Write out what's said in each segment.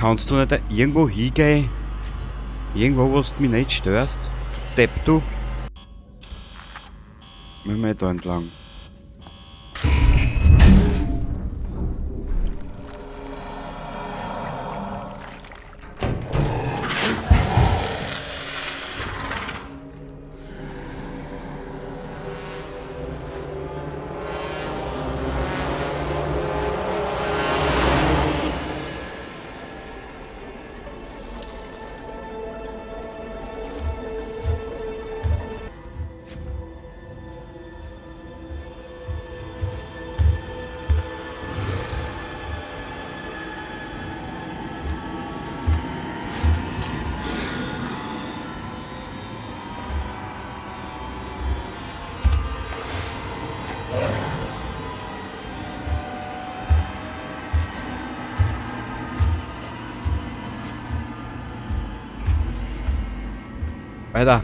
Kannst du nicht irgendwo hingehen? Irgendwo, wo du mich nicht störst? Depp, du. Müssen wir da entlang. Alter,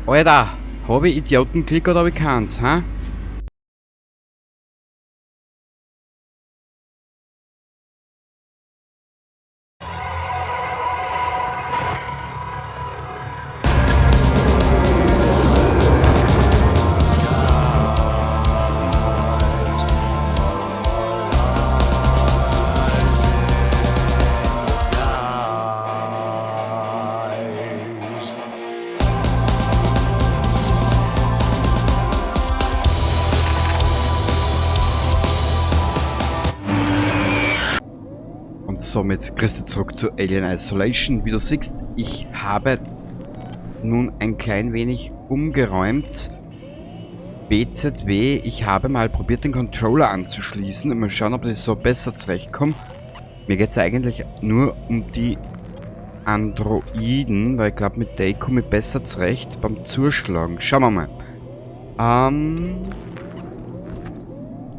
Alter, hab ich Idiotenklick oder hab ich keins, hä? Und somit Christi zurück zu Alien Isolation. Wie du siehst, ich habe nun ein klein wenig umgeräumt. BZW, ich habe mal probiert, den Controller anzuschließen. Mal schauen, ob ich so besser zurechtkomme. Mir geht's eigentlich nur um die Androiden, weil ich glaub, mit der komme ich besser zurecht beim Zuschlagen. Schauen wir mal.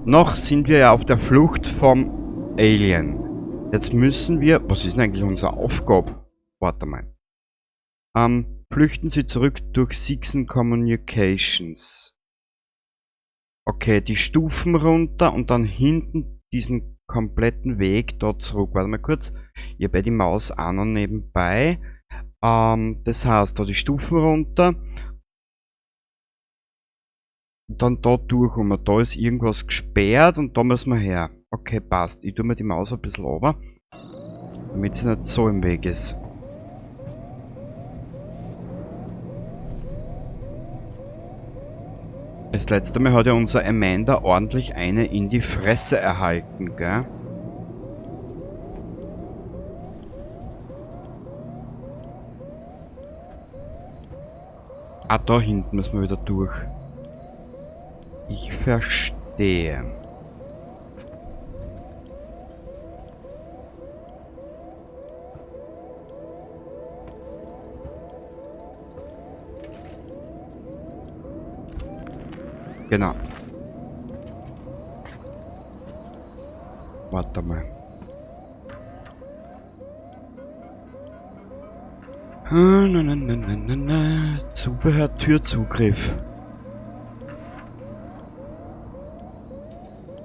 Noch sind wir ja auf der Flucht vom Alien. Jetzt müssen wir... Was ist denn eigentlich unsere Aufgabe? Warte mal. Flüchten Sie zurück durch Seegson Communications. Okay, die Stufen runter und dann hinten diesen kompletten Weg dort zurück. Warte mal kurz. Ich hab ja die Maus auch noch nebenbei. Das heißt, da die Stufen runter. Und dann da durch. Und da ist irgendwas gesperrt und da müssen wir her. Okay, passt. Ich tue mir die Maus ein bisschen runter, damit sie nicht so im Weg ist. Das letzte Mal hat ja unser Amanda ordentlich eine in die Fresse erhalten, gell? Ah, da hinten müssen wir wieder durch. Ich verstehe. Genau. Warte mal. Na, na, na, na, na, na. Zubehör, Türzugriff.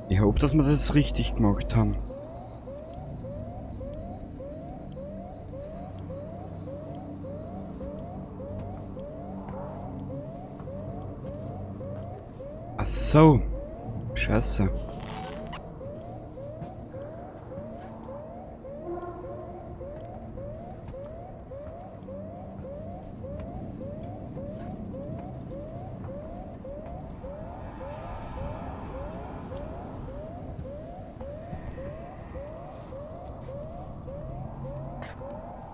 Ich hoffe, dass wir das richtig gemacht haben. Ach so. Scheiße.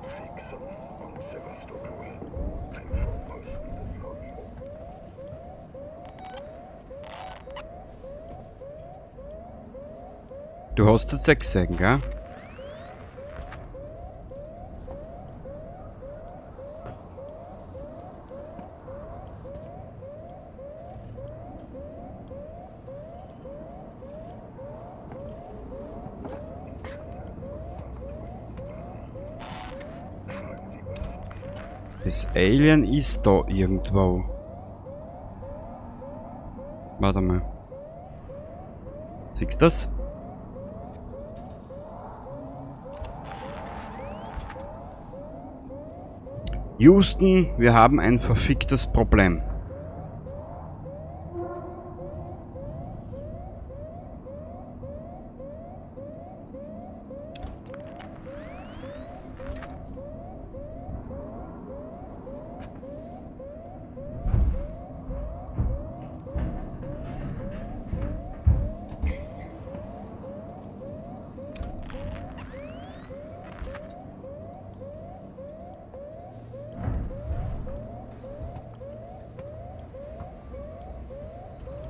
Seegson und Sevastopol, ein Vorposten des Fortschritts. Du hast jetzt 6 gesehen, gell? Das Alien ist da irgendwo. Warte mal. Siehst du das? Houston, wir haben ein verficktes Problem.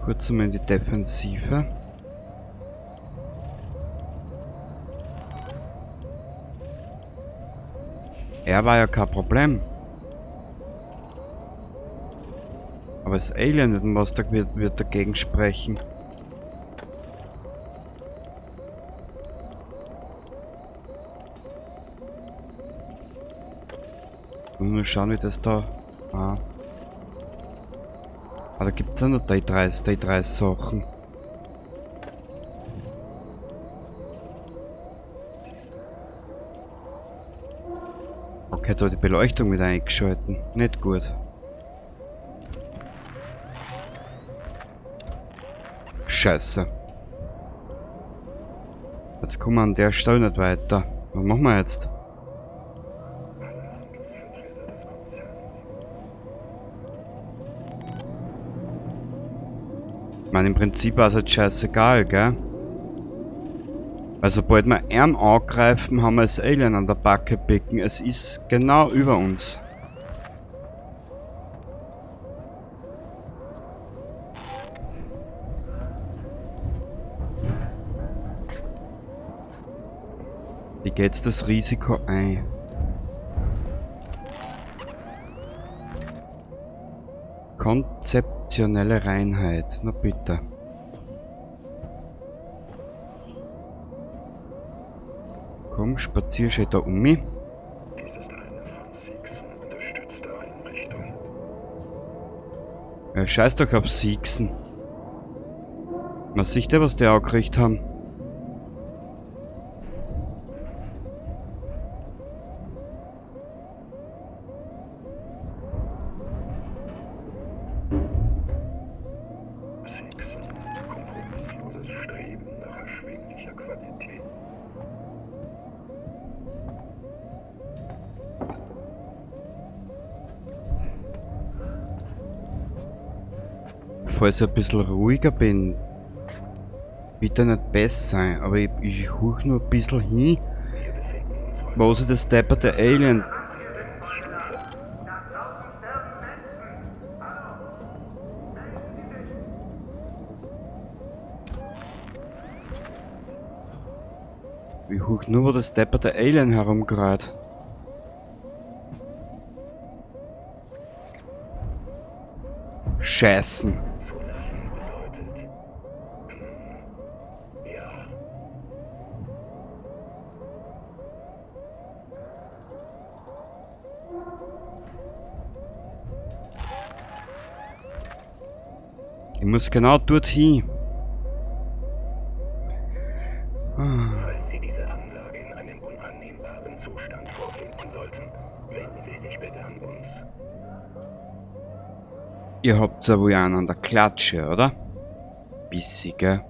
Kurz einmal in die Defensive. Er war ja kein Problem. Aber das Alien, was da wird dagegen sprechen. Mal schauen, wie das da... Ah. Ah, da gibt's ja noch die drei Sachen. Okay, jetzt habe ich die Beleuchtung wieder eingeschalten. Nicht gut. Scheiße. Jetzt kommen wir an der Stelle nicht weiter. Was machen wir jetzt? Ich meine, im Prinzip war es halt scheißegal, gell? Weil sobald wir ihn angreifen, haben wir das Alien an der Backe picken. Es ist genau über uns. Wie geht's das Risiko ein? Konzeptionelle Reinheit. Na bitte. Komm, spazier schon da um mich. Dies ist eine von Seegson unterstützte Einrichtung. Ja, scheiß doch auf Seegson. Man sieht ja, was die auch gekriegt haben. Seegson, kompromissloses Streben nach erschwinglicher Qualität. Falls ich ein bisschen ruhiger bin, bitte nicht besser sein, aber ich huch nur ein bisschen hin. Wo ist das depperte Alien? Ich huch nur, wo das depperte Alien herumgerät. Scheißen. Zu lachen bedeutet, ja. Ich muss genau dorthin. Falls Sie diese Anlage in einem unannehmbaren Zustand vorfinden sollten, wenden Sie sich bitte an uns. Ihr habt ja wohl einen an der Klatsche, oder? Bissi, gell?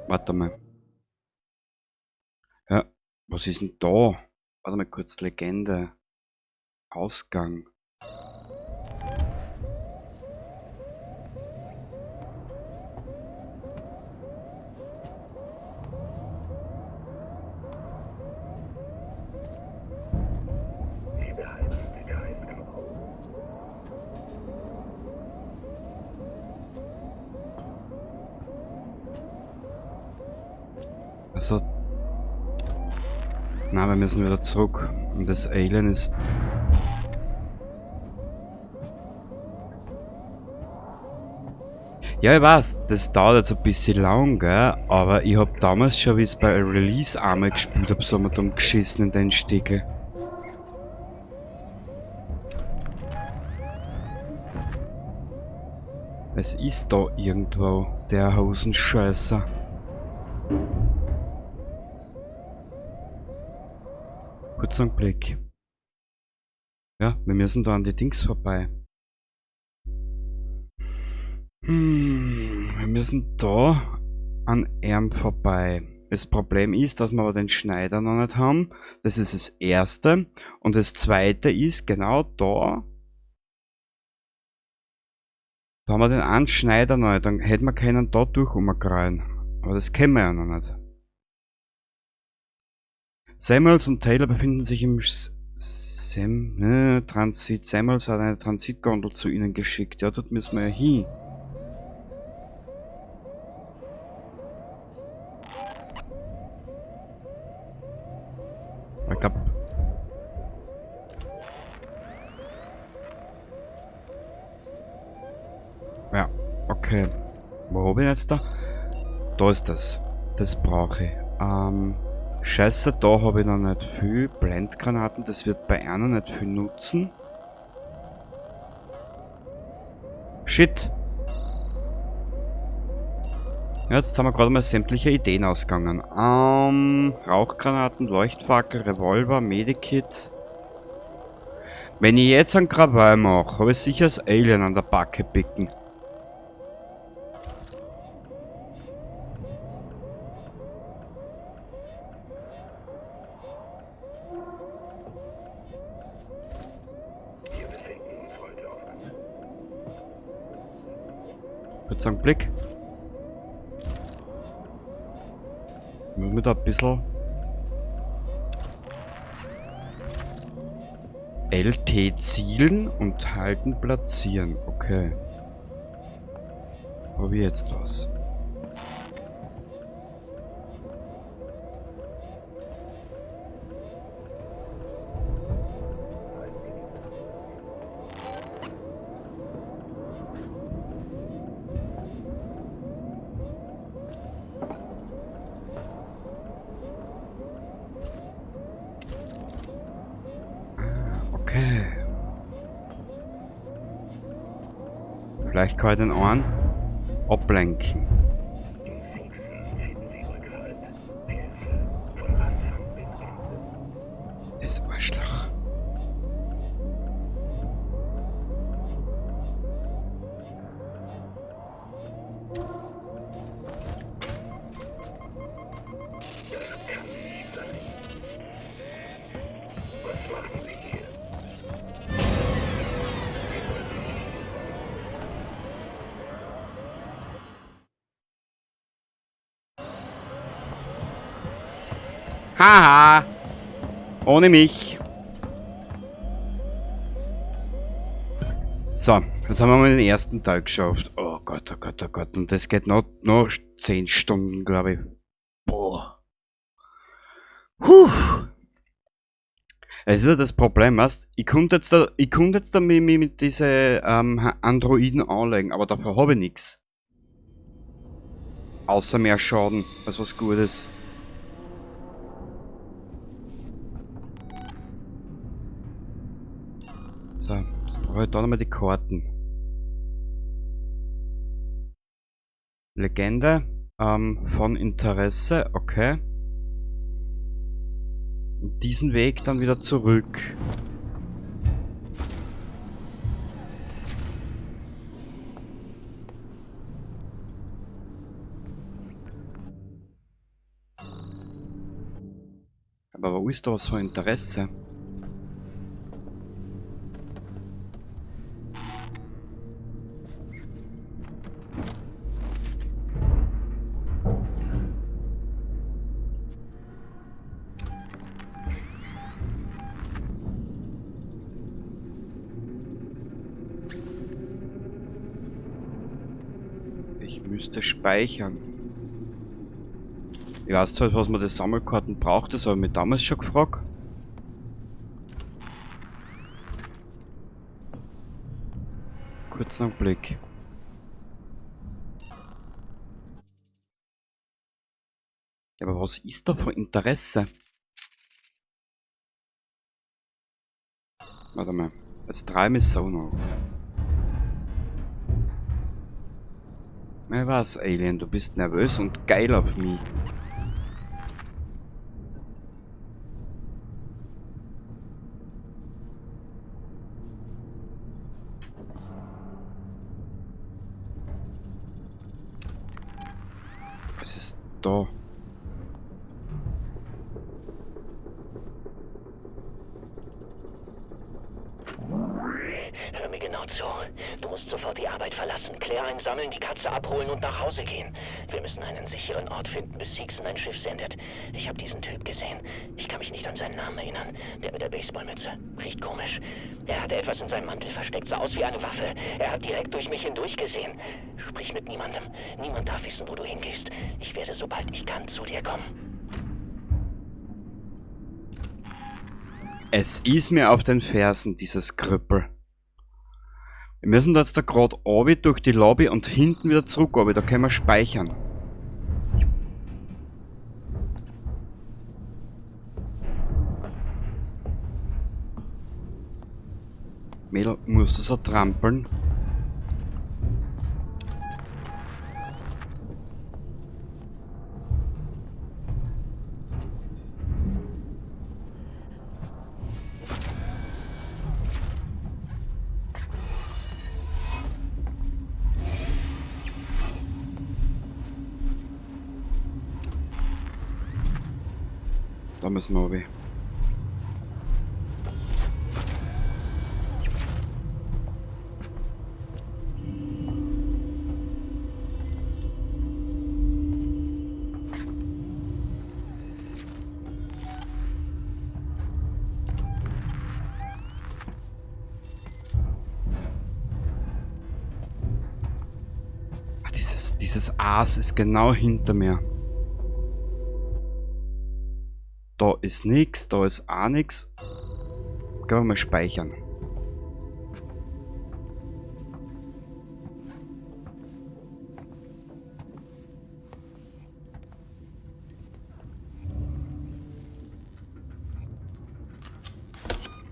Warte mal. Ja, was ist denn da? Warte mal kurz, Legende. Ausgang. Wir behalten Details im Auge. Also. Na, wir müssen wieder zurück. Und das Alien ist. Ja, ich weiß, das dauert jetzt ein bisschen lang, gell? Aber ich hab damals schon, wie ich's bei Release einmal gespielt hab, so mit dem geschissen in den Stickel. Es ist da irgendwo der Hosenscheißer. Kurzer Blick. Ja, wir müssen da an die Dings vorbei. Wir müssen da an ihm vorbei. Das Problem ist, dass wir aber den Schneider noch nicht haben. Das ist das Erste. Und das Zweite ist, genau da. Da haben wir den einen Schneider noch nicht. Dann hätten wir keinen da durch umkreien. Aber das kennen wir ja noch nicht. Samuels und Taylor befinden sich im Transit. Samuels hat eine Transitgondel zu ihnen geschickt. Ja, dort müssen wir ja hin. Ich glaub. Ja, okay. Wo hab ich jetzt da? Da ist das. Das brauche ich. Scheiße, da habe ich noch nicht viel. Blendgranaten, das wird bei einer nicht viel nutzen. Shit! Ja, jetzt sind wir gerade mal sämtliche Ideen ausgegangen. Rauchgranaten, Leuchtfackel, Revolver, Medikit. Wenn ich jetzt einen Krawall mache, habe ich sicher das Alien an der Backe picken. Kurz einen Blick. Ich muss mir da ein bisschen LT zielen und halten platzieren. Okay. Probier jetzt was. Okay. Vielleicht kann ich den einen ablenken. In Seegson finden Sie Rückhalt, Hilfe von Anfang bis Ende. Das Arschloch. Das kann nicht sein. Was machen Sie hier? Sie sollten nicht hier sein. Haha! Ohne mich. So, jetzt haben wir mal den ersten Teil geschafft. Oh Gott, oh Gott, oh Gott. Und das geht noch 10 Stunden, glaub ich. Boah. Puh. Es ist ja das Problem, weißt? Ich konnte jetzt da, ich konnte jetzt da mich, mich mit diese Androiden anlegen, aber dafür habe ich nix. Außer mehr Schaden, als was Gutes. So, jetzt brauche ich da nochmal die Karten. Legende von Interesse, okay. Und diesen Weg dann wieder zurück. Aber wo ist da was von Interesse? Ich müsste speichern. Ich weiß zwar, was man die Sammelkarten braucht, das habe ich mich damals schon gefragt. Kurzen Blick. Ja, aber was ist da von Interesse? Warte mal. Jetzt drei ich mich so noch. Na was, Alien, du bist nervös und geil auf mich. ist da? Hör mir genau zu. Du musst sofort die Arbeit verlassen, Claire einsammeln, die Katze abholen und nach Hause gehen. Wir müssen einen sicheren Ort finden, bis Seegson ein Schiff sendet. Ich habe diesen Typ gesehen. Ich kann mich nicht an seinen Namen erinnern. Der mit der Baseballmütze. Riecht komisch. Er hatte etwas in seinem Mantel versteckt, sah aus wie eine Waffe. Er hat direkt durch mich hindurch gesehen. Sprich mit niemandem. Niemand darf wissen, wo du hingehst. Ich werde, sobald ich kann, zu dir kommen. Es ist mir auf den Fersen, dieses Krüppel. Wir müssen da jetzt da grad runter durch die Lobby und hinten wieder zurück runter. Da können wir speichern. Mädel, musst du so trampeln? Da müssen wir runter. Ah, dieses Aas ist genau hinter mir. Da ist nix, da ist auch nix. Können wir mal speichern.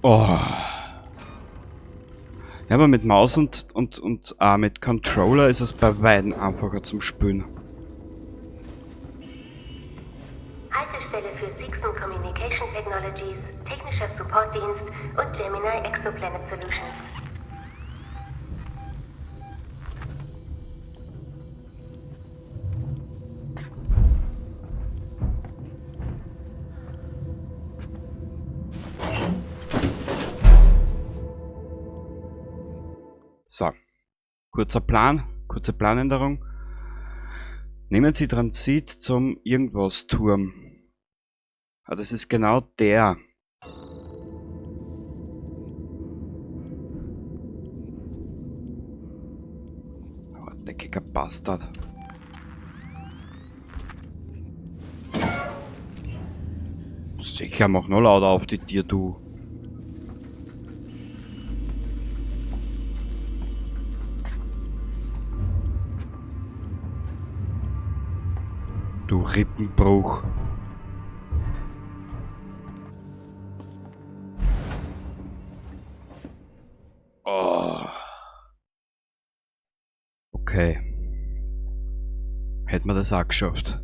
Oh. Ja, aber mit Maus und mit Controller ist es bei weitem einfacher zum Spielen. Haltestelle für Seegson Communication Technologies, technischer Supportdienst und Gemini Exoplanet Solutions. So, kurzer Plan, kurze Planänderung. Nehmen Sie Transit zum Irgendwas-Turm. Ah, das ist genau der. Hartnäckiger Bastard. Sicher, mach noch lauter auf die Tür, du. Du Rippenbruch. Oh. Okay. Hätten wir das auch geschafft.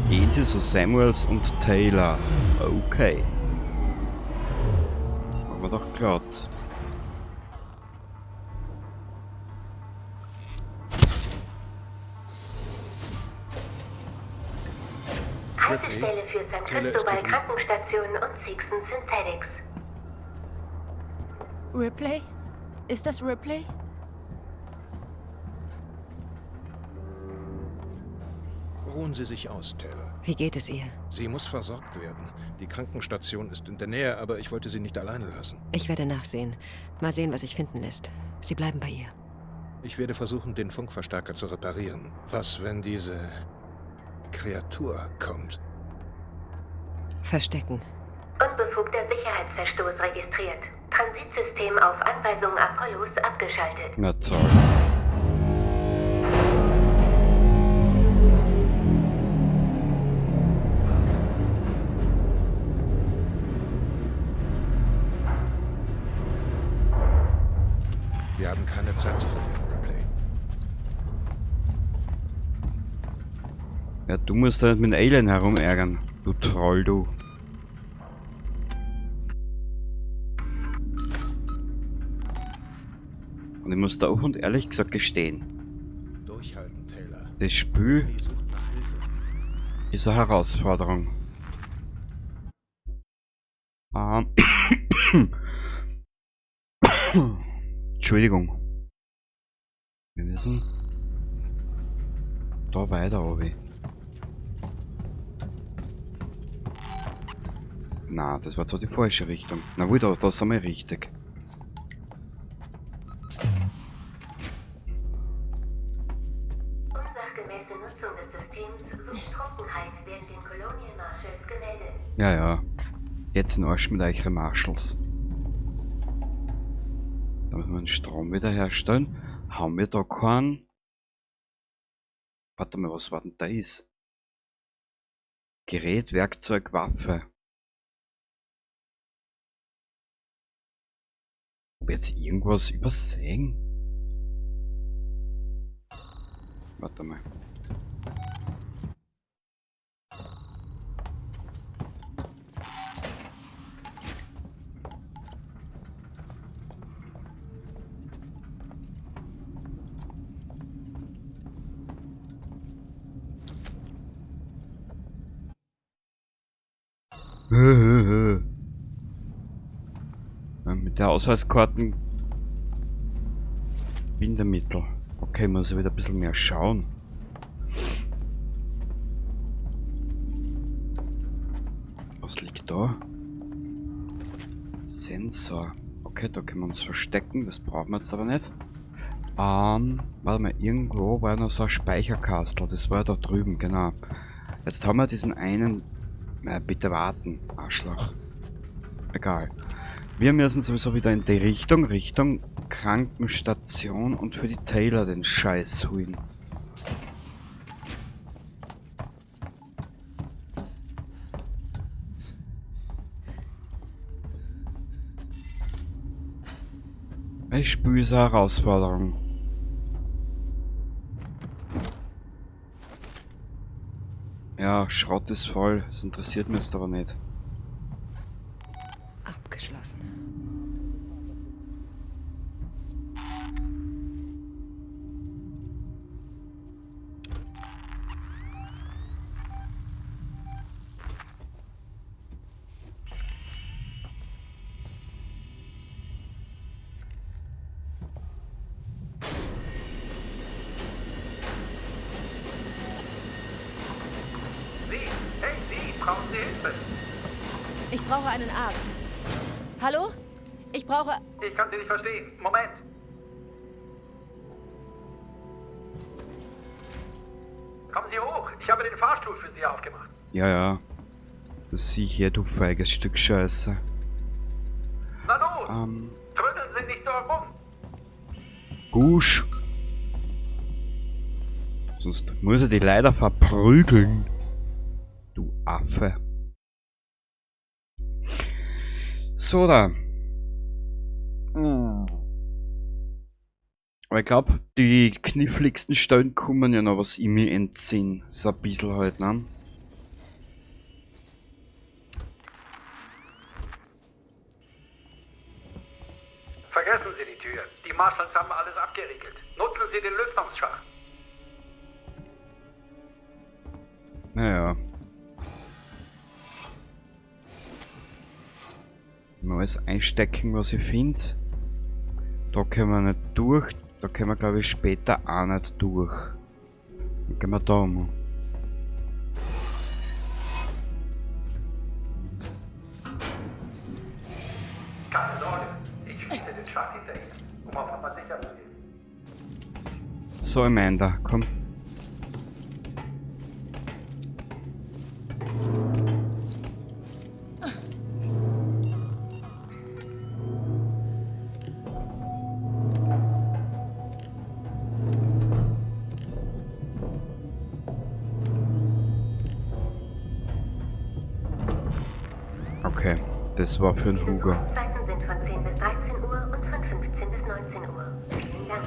Gehen Sie zu Samuels und Taylor. Okay. Machen wir doch glatt. Haltestelle für San Cristobal Krankenstation und Seegson Synthetics. Ripley? Ist das Ripley? Ruhen Sie sich aus, Taylor. Wie geht es ihr? Sie muss versorgt werden. Die Krankenstation ist in der Nähe, aber ich wollte sie nicht alleine lassen. Ich werde nachsehen. Mal sehen, was sich finden lässt. Sie bleiben bei ihr. Ich werde versuchen, den Funkverstärker zu reparieren. Was, wenn diese Kreatur kommt? Verstecken. Unbefugter Sicherheitsverstoß registriert. Transitsystem auf Anweisung Apollos abgeschaltet. Na toll. Wir haben keine Zeit zu verlieren, Ripley. Ja, du musst da nicht mit dem Alien herumärgern. Troll, du. Und ich muss da auch und ehrlich gesagt gestehen. Durchhalten, Taylor. Das Spiel Die sucht nach Hilfe. ist eine Herausforderung. Entschuldigung. Wir müssen da weiter, Obi. Na, das war zwar die falsche Richtung. Na wohl, da sind wir richtig. Unsachgemäße Nutzung des Systems sowie Trunkenheit werden den Colonial Marshals gemeldet. Ja, ja. Jetzt in Arsch mit euch Marshals. Da müssen wir den Strom wiederherstellen. Haben wir da keinen? Warte mal, was war denn da ist? Gerät, Werkzeug, Waffe. Ob jetzt irgendwas übersehen? Warte mal. Mit der Ausweiskarten Bindemittel. Okay, muss ich wieder ein bisschen mehr schauen. Was liegt da? Sensor. Okay, da können wir uns verstecken. Das brauchen wir jetzt aber nicht. Warte mal, irgendwo war noch so ein Speicherkastel. Das war ja da drüben, genau. Jetzt haben wir diesen einen... Na, bitte warten, Arschloch. Egal. Wir müssen sowieso wieder in die Richtung, Richtung Krankenstation und für die Taylor den Scheiß holen. Ich spüre diese Herausforderung. Ja, Schrott ist voll. Das interessiert mich jetzt aber nicht. Abgeschlossen. Sie, hey Sie, brauchen Sie Hilfe? Ich brauche einen Arzt. Hallo? Ich brauche... Ich kann Sie nicht verstehen. Moment. Kommen Sie hoch. Ich habe den Fahrstuhl für Sie aufgemacht. Ja, ja. Das sehe ich hier, du feiges Stück Scheiße. Na los! Trödeln Sie nicht so herum. Gusch. Sonst muss ich dich leider verprügeln. Du Affe. So da. Aber ich glaub, die kniffligsten Stellen kommen ja noch, was ich mir entsinne. So ein bisschen halt, ne? Vergessen Sie die Tür. Die Marshals haben alles abgeriegelt. Nutzen Sie den Lüftungsschacht. Naja. Mal alles einstecken, was ich find. Da können wir nicht durch. Da können wir, glaub ich, später auch nicht durch. Dann gehen wir da um. Keine Sorge, ich schließe den Schacht hinter Ihnen, um auf Nummer sicher zu gehen. So, Amanda, komm. Okay, das war für den Hugo. Die Zeiten sind von 10 bis 13 Uhr und von 15 bis 19 Uhr. Vielen Dank.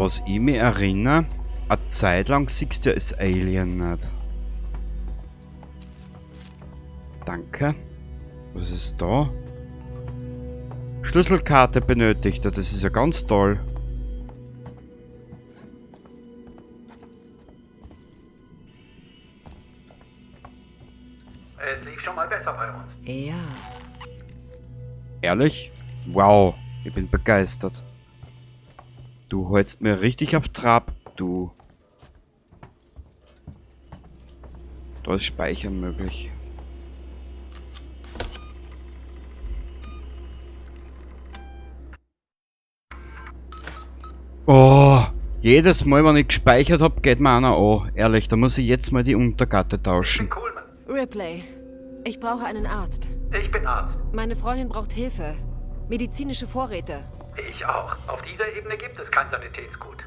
Aber was ich mich erinnere, eine Zeit lang siehst du ja das Alien nicht. Danke. Was ist da? Schlüsselkarte benötigt. Ja, das ist ja ganz toll. Es lief schon mal besser bei uns. Ja. Ehrlich? Wow, ich bin begeistert. Du hältst mir richtig auf Trab, du. Da ist Speichern möglich. Oh, jedes Mal, wenn ich gespeichert hab, geht mir einer an. Ehrlich, da muss ich jetzt mal die Untergatte tauschen. Ich bin Coleman. Ripley, ich brauche einen Arzt. Ich bin Arzt. Meine Freundin braucht Hilfe. Medizinische Vorräte. Ich auch. Auf dieser Ebene gibt es kein Sanitätsgut.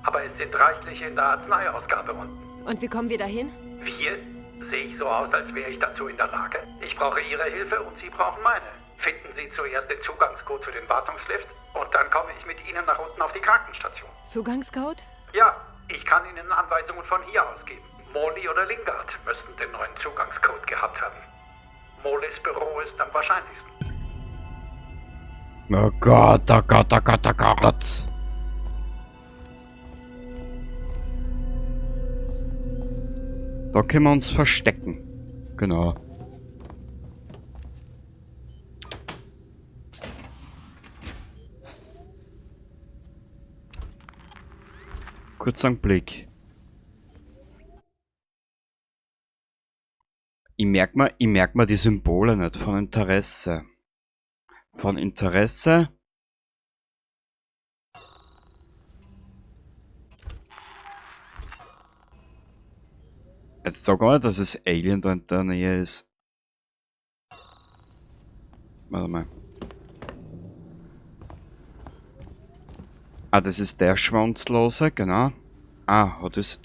Aber es sind reichlich in der Arzneiausgabe unten. Und wie kommen wir dahin? Wir? Sehe ich so aus, als wäre ich dazu in der Lage? Ich brauche Ihre Hilfe und Sie brauchen meine. Finden Sie zuerst den Zugangscode für den Wartungslift und dann komme ich mit Ihnen nach unten auf die Krankenstation. Zugangscode? Ja, ich kann Ihnen Anweisungen von hier aus geben. Morley oder Lingard müssten den neuen Zugangscode gehabt haben. Morleys Büro ist am wahrscheinlichsten. Oh Gott, oh Gott, oh Gott, oh Gott. Da können wir uns verstecken. Genau. Kurz einen Blick. Ich merk mir die Symbole nicht von Interesse. Von Interesse. Jetzt sag mal, dass es Alien da in der Nähe ist. Warte mal. Ah, das ist der Schwanzlose, genau. Ah, hat es.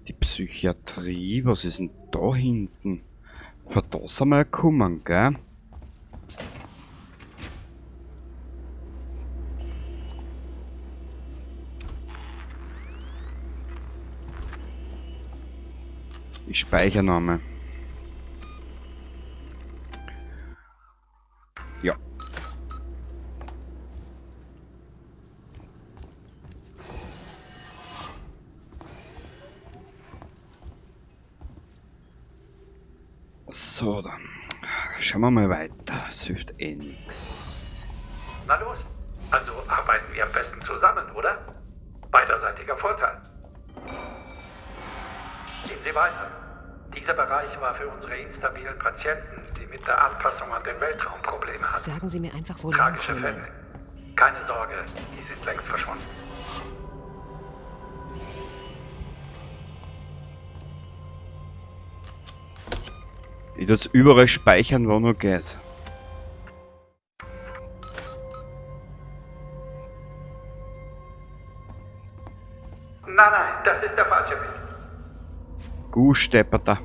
Die Psychiatrie, was ist denn da hinten? Von da sind wir ja gekommen, gell? Ich speichere nochmal. Ja. So, dann schauen wir mal weiter. Es hilft eh nix. Na los. Also arbeiten wir am besten zusammen, oder? Beiderseitiger Vorteil. Gehen Sie weiter. Dieser Bereich war für unsere instabilen Patienten, die mit der Anpassung an den Weltraum Probleme hatten. Sagen Sie mir einfach, wo lang, Tragische Coleman. Fälle. Keine Sorge, die sind längst verschwunden. Ich das überall speichern, wo nur geht. Nein, nein, das ist der falsche Weg. Guh-Stepperter.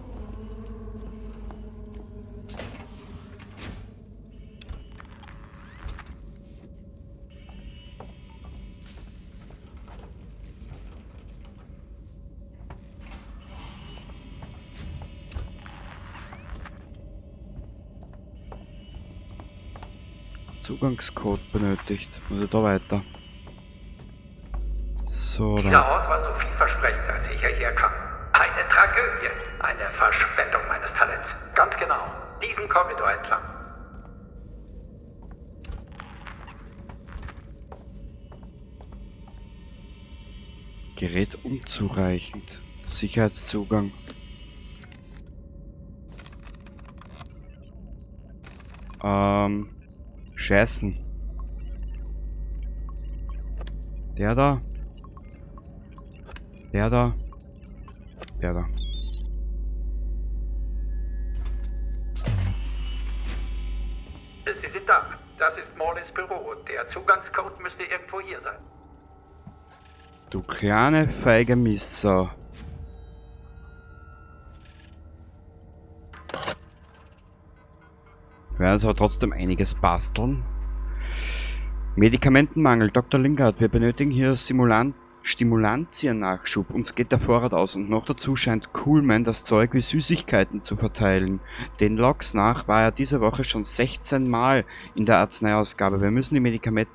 Zugangscode benötigt. Muss ich da weiter? So, dann. Dieser Ort war so vielversprechend, als ich hierher kam. Eine Tragödie, eine Verschwendung meines Talents. Ganz genau, diesen Korridor entlang. Gerät unzureichend. Sicherheitszugang. Scheißen. Der da. Der da. Der da. Sie sind da. Das ist Morleys Büro. Der Zugangscode müsste irgendwo hier sein. Du kleine feige Missau. Wir werden uns aber trotzdem einiges basteln. Medikamentenmangel, Dr. Lingard, wir benötigen hier Stimulantien-Nachschub. Uns geht der Vorrat aus und noch dazu scheint Kuhlman das Zeug wie Süßigkeiten zu verteilen. Den Logs nach war er diese Woche schon 16 Mal in der Arzneiausgabe. Wir müssen die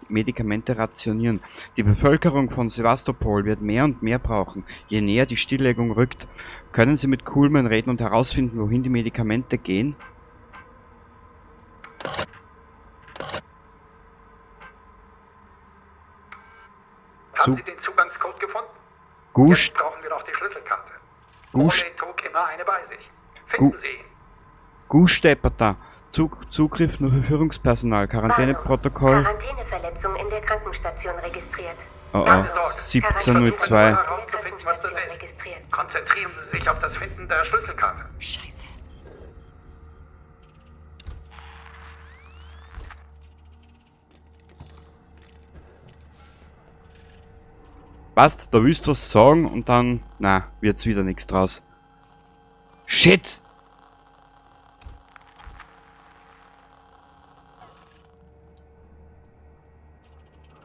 Medikamente rationieren. Die Bevölkerung von Sevastopol wird mehr und mehr brauchen, je näher die Stilllegung rückt. Können Sie mit Kuhlman reden und herausfinden, wohin die Medikamente gehen? Haben Sie den Zugangscode gefunden? Jetzt brauchen wir noch die Schlüsselkarte. Morley trug immer eine bei sich. Finden Sie ihn. Gusteppert. Zugriff nur für Führungspersonal. Quarantäneprotokoll. Quarantäneverletzung in der Krankenstation registriert. Oh oh. Keine Sorge. 17:02. Herauszufinden, was das ist. Konzentrieren Sie sich auf das Finden der Schlüsselkarte. Scheiße. Passt, da willst du was sagen und dann, na, wird's wieder nichts draus. Shit!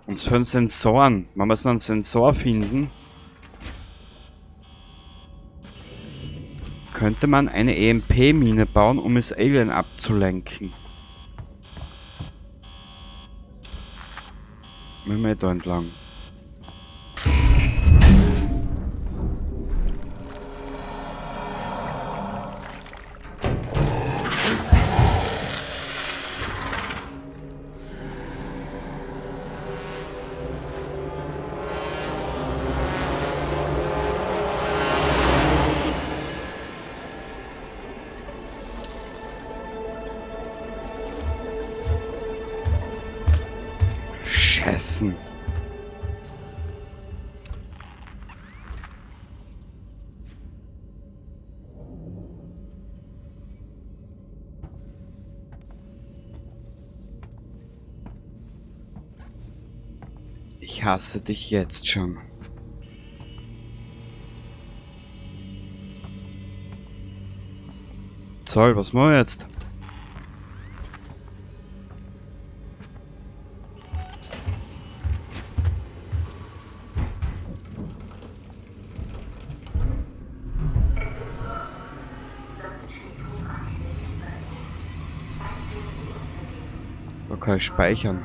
Uns fehlen Sensoren. Wir müssen einen Sensor finden. Könnte man eine EMP-Mine bauen, um es Alien abzulenken? Müssen wir da entlang. Scheißen. Ich hasse dich jetzt schon. Zoll, was machen wir jetzt? Okay, speichern.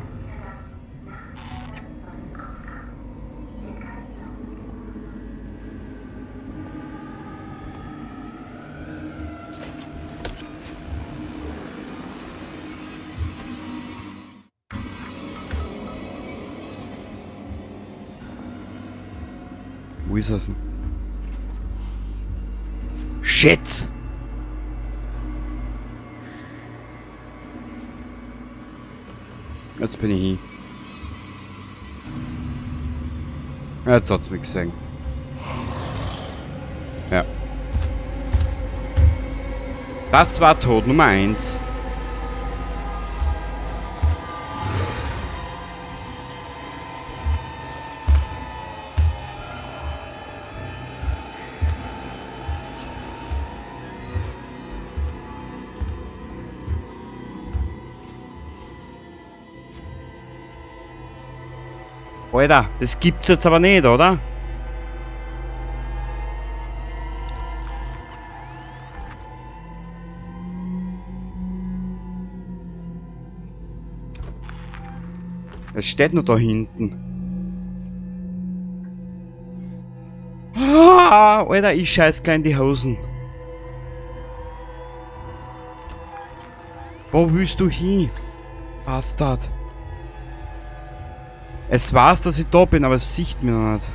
Wo ist das denn? Shit! Jetzt bin ich hin. Jetzt hat's mich gesehen. Ja. Das war Tod Nummer 1. Alter, das gibt's jetzt aber nicht, oder? Es steht nur da hinten. Ah, Alter, ich scheiß gleich in die Hosen. Wo willst du hin? Bastard. Es war's, dass ich da bin, aber es sieht mir noch nicht.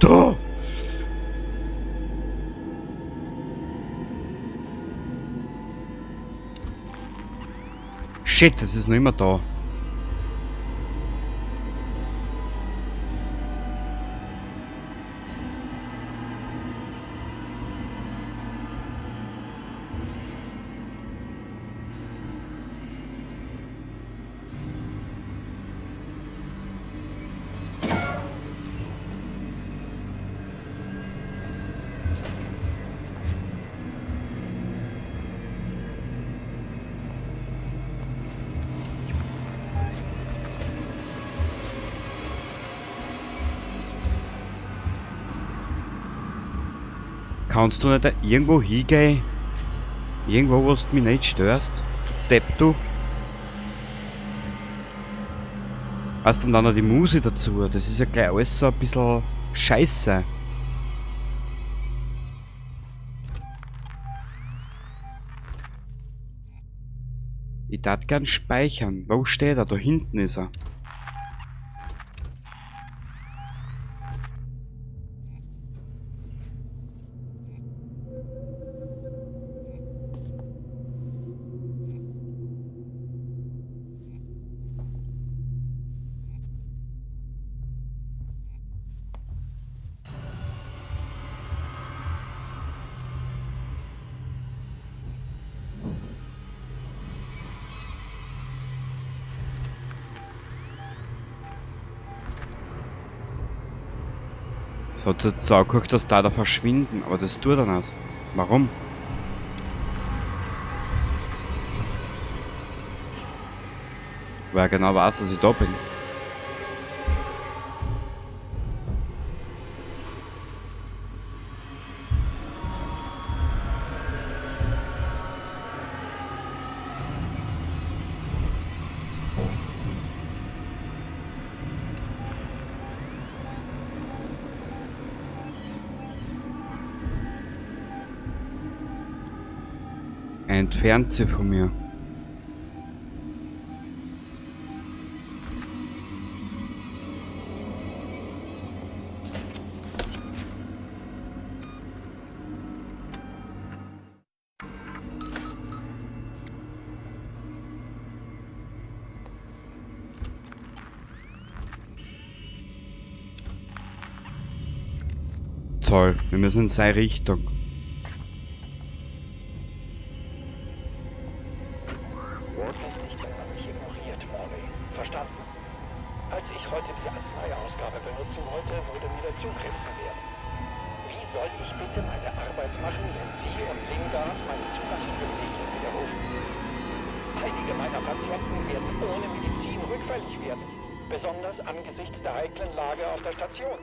Du! Shit, das ist noch immer da. Kannst du nicht irgendwo hingehen? Irgendwo, wo du mich nicht störst? Du Depp, du. Hast und dann noch die Musik dazu. Das ist ja gleich alles so ein bisschen scheiße. Ich darf gern speichern. Wo steht er? Da hinten ist er. Das hat jetzt so angeguckt, dass da verschwinden, aber das tut er nicht. Warum? Weil er genau weiß, dass ich da bin. Entfernt sie von mir. Toll, wir müssen in seine Richtung. Verstanden? Als ich heute die Arzneiausgabe benutzen wollte, wurde mir der Zugriff verwehrt. Wie soll ich bitte meine Arbeit machen, wenn Sie und Lingard meine Zugangsprivilegien widerrufen? Einige meiner Patienten werden ohne Medizin rückfällig werden, besonders angesichts der heiklen Lage auf der Station.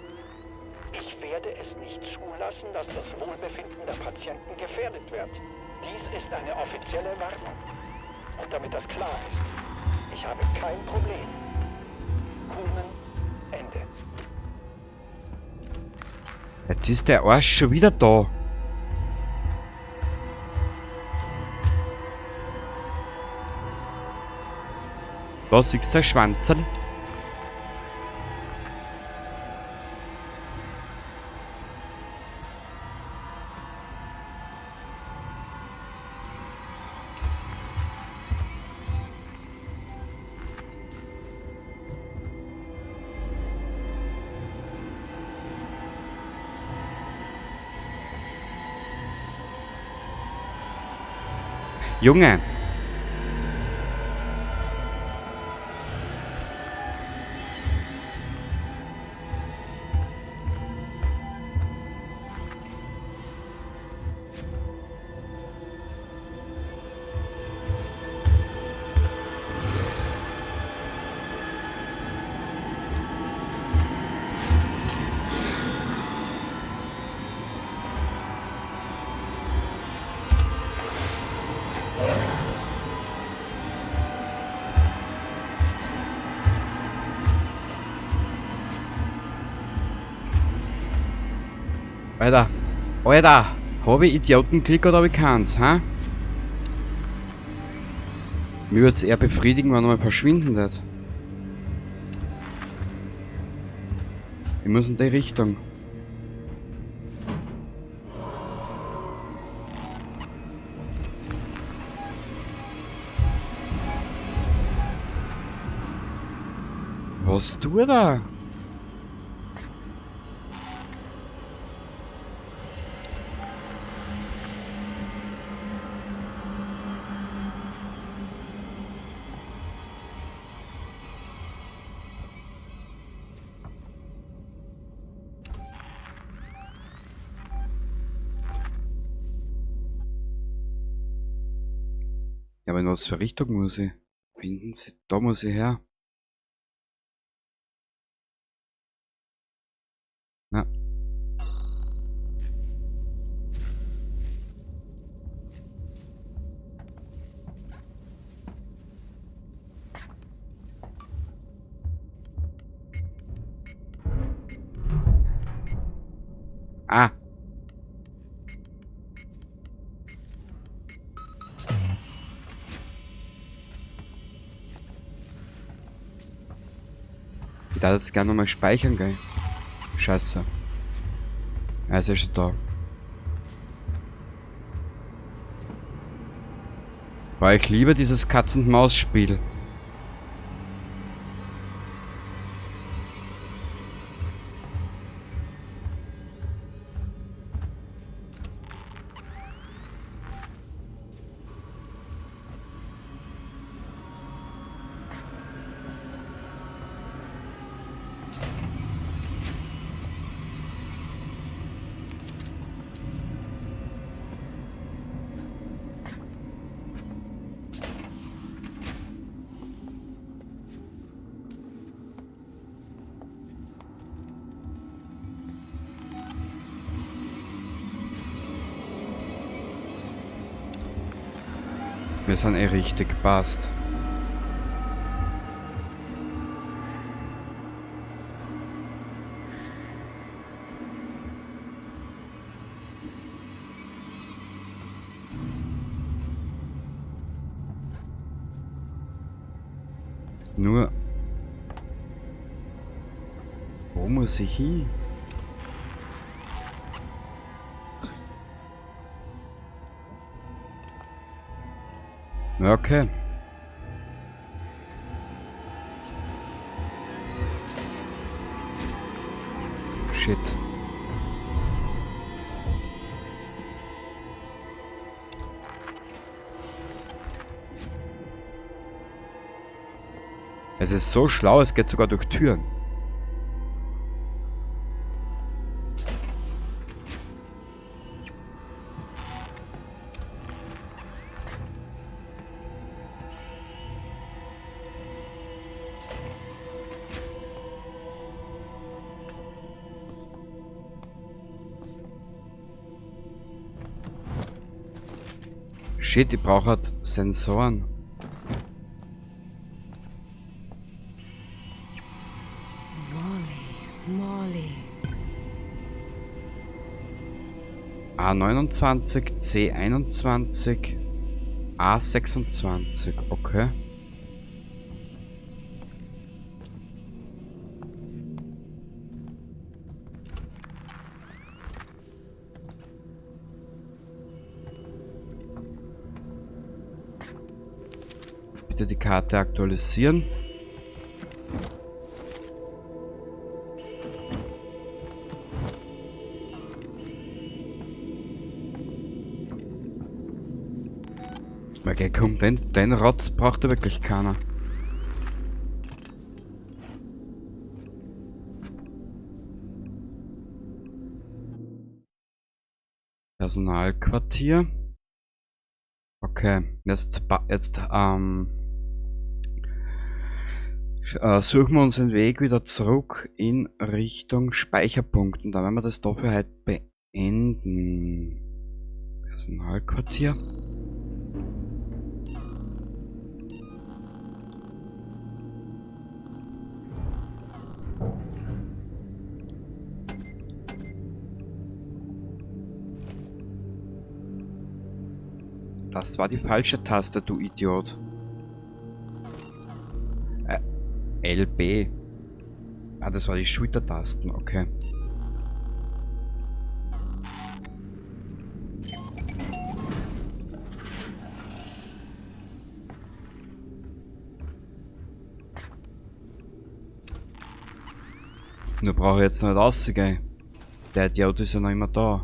Ich werde es nicht zulassen, dass das Wohlbefinden der Patienten gefährdet wird. Dies ist eine offizielle Warnung. Und damit das klar ist, ich habe kein Problem. Kuhlmann, Ende. Jetzt ist der Arsch schon wieder da. Da siehst du ein Schwanzerl. Junge! Alter, Alter, hab ich Idiotenklick oder hab ich keins, hä? Mir würd's eher befriedigen, wenn er mal verschwinden wird. Wir müssen in die Richtung. Was tut er? Ja, aber in was für Richtung muss ich? Finden Sie, da muss ich her. Na. Ah. Ich darf jetzt gerne nochmal speichern, gell? Scheiße. Er ist ja schon da. Weil ich liebe dieses Katz-und-Maus-Spiel. Wir sind eh richtig, passt. Nur... Wo muss ich hin? Okay. Shit. Es ist so schlau, es geht sogar durch Türen. Shit, ich brauche halt Sensoren. Molly, Molly. A29, C21, A26, okay. Bitte die Karte aktualisieren. Okay, komm, den Rotz braucht er wirklich keiner. Personalquartier. Okay, jetzt suchen wir uns den Weg wieder zurück in Richtung Speicherpunkt. Und dann werden wir das dafür heute beenden. Personalquartier. Das war die falsche Taste, du Idiot. LB. Ah, das war die Schultertasten, okay. Nur brauche ich jetzt nicht rausgehen. Der Idiot ist ja noch immer da.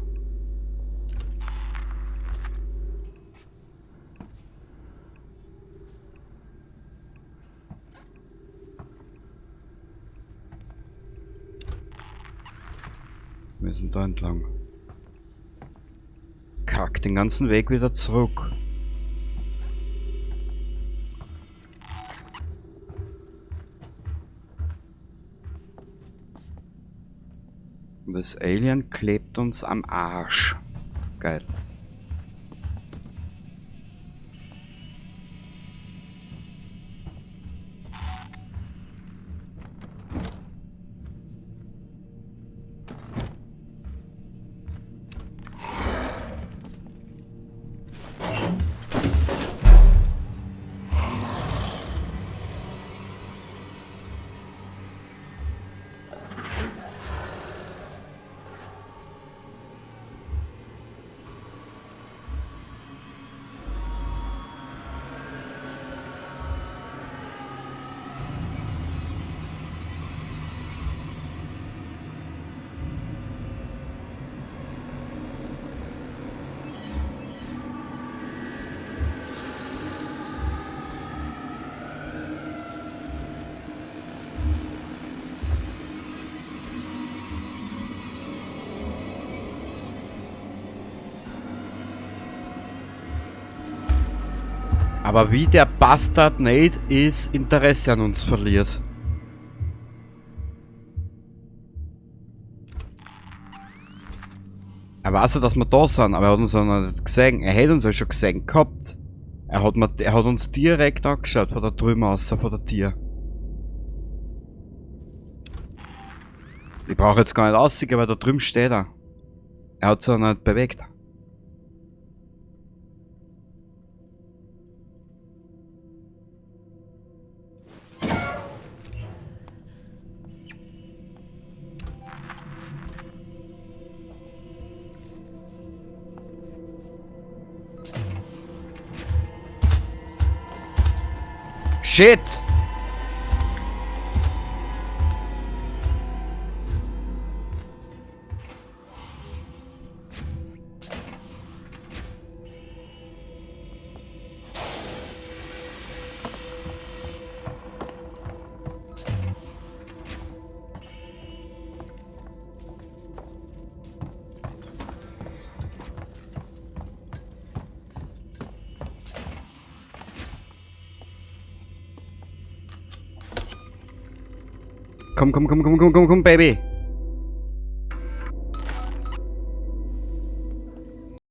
Wir müssen da entlang. Kack, den ganzen Weg wieder zurück. Und das Alien klebt uns am Arsch. Geil. Aber wie der Bastard nicht ist, Interesse an uns verliert. Er weiß ja, dass wir da sind, aber er hat uns ja noch nicht gesehen. Er hätte uns ja schon gesehen gehabt. Er hat uns direkt angeschaut von der drüben aus, von der Tür. Ich brauche jetzt gar nicht rauszugehen, weil da drüben steht er. Er hat sich ja noch nicht bewegt. Shit! Komm, komm, komm, komm, komm, komm, komm, Baby.